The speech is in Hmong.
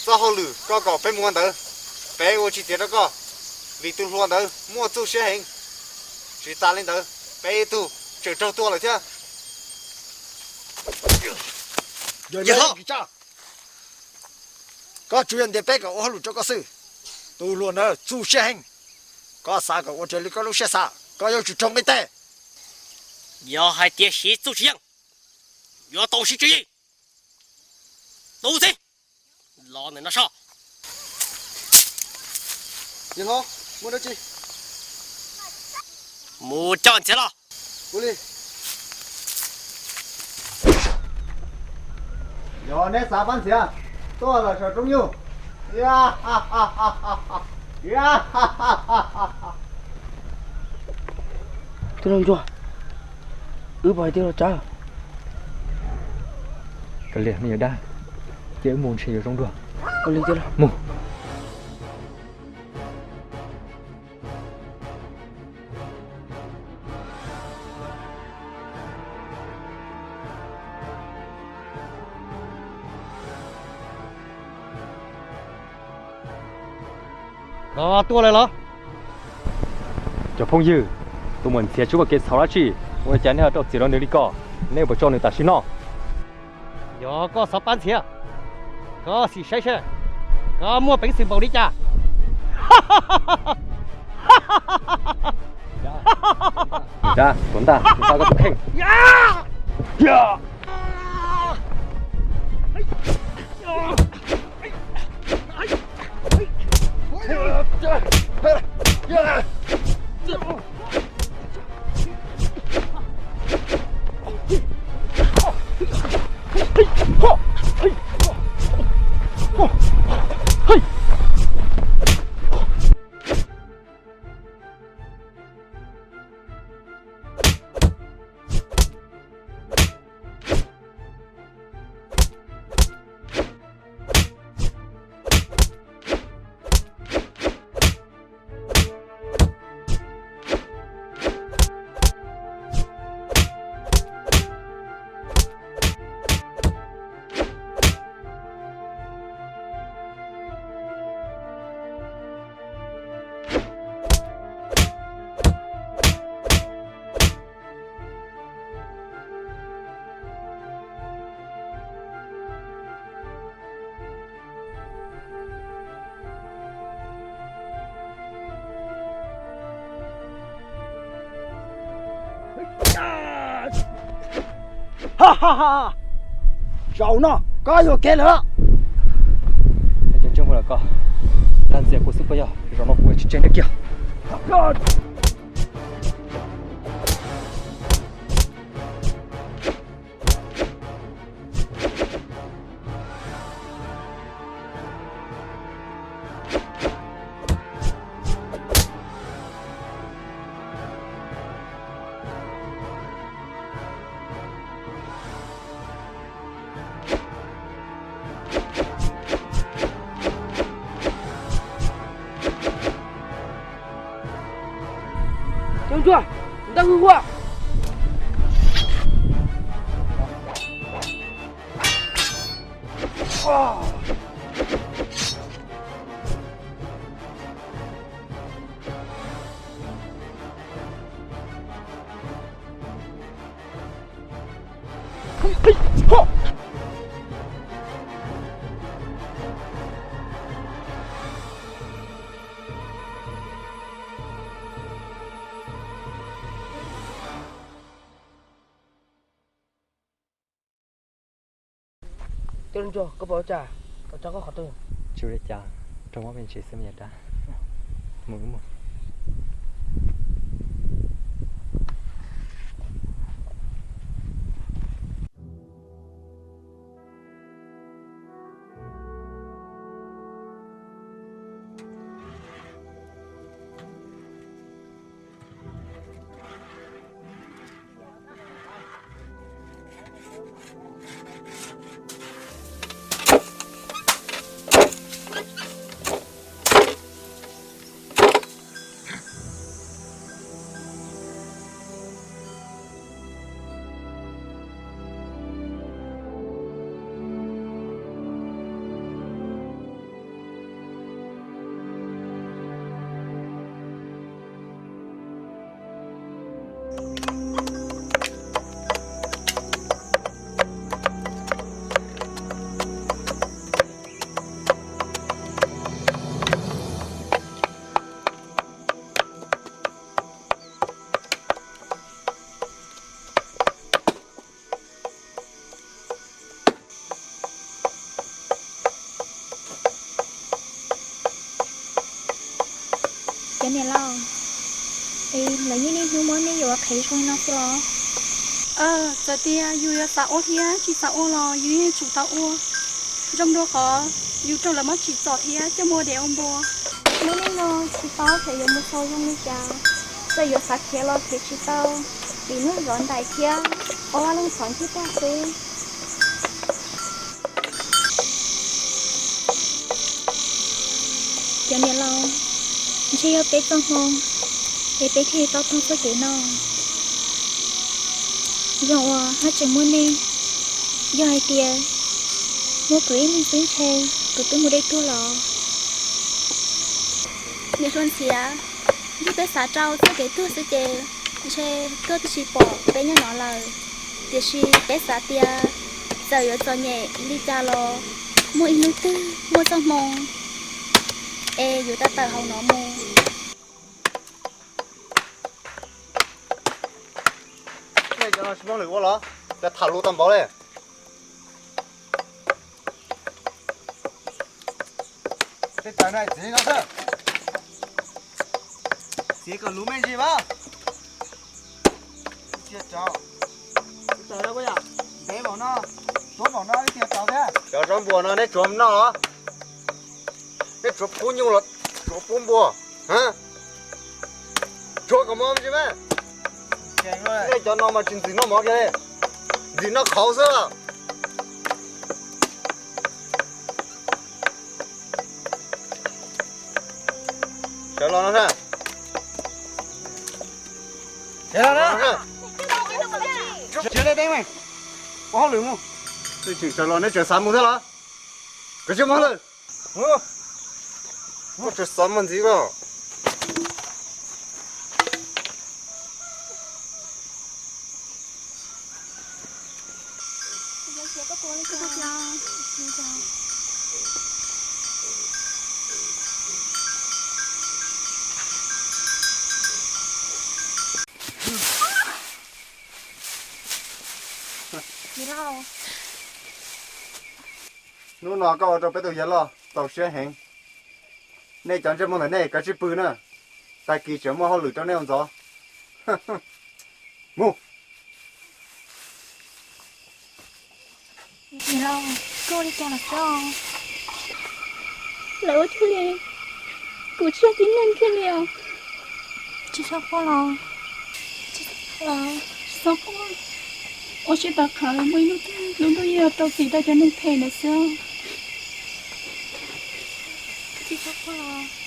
Txoj hauj lwm koj kom peb mus ua ntawd, peb ua tsis tiav rau koj, vim tus hluas ntawd muaj txuj siab heev. Tsis tas li ntawd, peb ib tug tseem raug tua lawm thiab. Koj tsuas yog ntiav peb kom ua hauj lwm rau koj xwb. Tus hluas ntawd txuj siab heev, koj xav kom ua raws li koj lub siab xav, koj yuav tsum raug nqi tes. Yog hais tias siv txuj tsis yeej, yuav tau siv tswv yim. Tus txiv, los ntawm no so. Mus coj Ntxhiav los. Yog neb xav pab Ntxhiav, tuaj los saum rooj nyuj. Tij laug Ntsuag, wb puas hais tias los tsav? Kav liam me nyuam dab, cia wb mus ntshe yuav zoo dua. Mus. Los tuaj lawm los? Cov phooj ywg, tus muam Ntxhiav tsis muaj kev txhaum dab tsi, ua li cas nej ho rau txim rau nws li ko? Nej puas tso nws tam sim no? Yog koj xav pab Ntxhiav, koj sim saib seb koj muaj peev xwm npaum li cas. Dab, tuav ntaj, nqa koj tus kheej. Zaum no koj yuam kev lawm. Cov ntsej muag los koj, dag ntxias kuv xwb puas yog? Zaum no kuv tsis tseg nej kiag. Coob ntsuag, ntaj hwj huaj. Tij laug Ntsuag, koj puas ua cas? Koj tso koj qhov twg? Tsis ua li cas, raug mob me ntsis xwb me nyuam dab. Mus wb mus. Niam laus, es lawv yeej niaj hnub muab nej yuav qhev zoo li no xwb los? Txawm tias yus yuav xav ua thiab tsis xav ua los yus yeej tsum tau ua. Zoo dua qhov yus raug lawv muab tsim txom thiab coj mus ua dev ua npua. Hnub no tsis paub xyov yuav mus xaus zoo li cas, txawm yuav xav khiav los khiav tsis tau, vim hnub zov ntais thiab ob vaj loog txhov ncig tag xwb. Cov niam laus, ntshe yog peb txoj hmoo es peb thiaj tau taug txoj kev no. Zoo uas haj tseem muaj nej, yog hais tias muaj kuv ib leeg xwb ntshe kuv twb mus deb tuag los. Niam hluas ntxhiav, yog peb xav rau txoj kev tuag xwb ces ntshe tuag twb tsis pom peb nyob no lawm. Tiam sis peb xav tias txawm yuav txom nyem li cas los muaj ib hnub twg muaj txoj hmoo es yuav tau tawm hauv no mus. Nej cov no tsis muaj hauj lwm ua los? Cas tham lus tau npaum li? Tej taws no txiav li no xwb. Txiav kom luv me ntsis mas. Ib txhia rau. Ib taws no puas yog? Ntev npaum no, tuab npaum no ib txhia rau thiab. Cov zaub npua no neb tsuav noj los? Neb tsuav pub nyuj los tsuav pub npua? Tsuav kom mov me ntsis mas. Nej cov no mas tsis ntxim noj mov kiag li, ntxim noj qhauv xwb. Sawv los no na. Ua hauj lwm mus. Sawv los neb tseem xav mus thiab los? Koj tsis mus lawm. Koj tseem xav mus ntxiv los? Hnub no koj ua rau peb tus yawg loj txaus siab heev. Nej cov ntsej muag ntawm nej kav tsij pw na, tag kis tseem muaj hauj lwm rau nej ua ntxov. Mus. Niam laus, koj ua li cas los txhob? Lawv ua cuag li kuv tsis yog tib neeg kiag li os. Tsis txhob quaj los? Tsis txhob quaj. Ua siab pab qhawv, muaj ib hnub twg lub ntuj yeej yuav rau txim rau cov neeg phem ntawd xwb. Tsis txhob quaj los?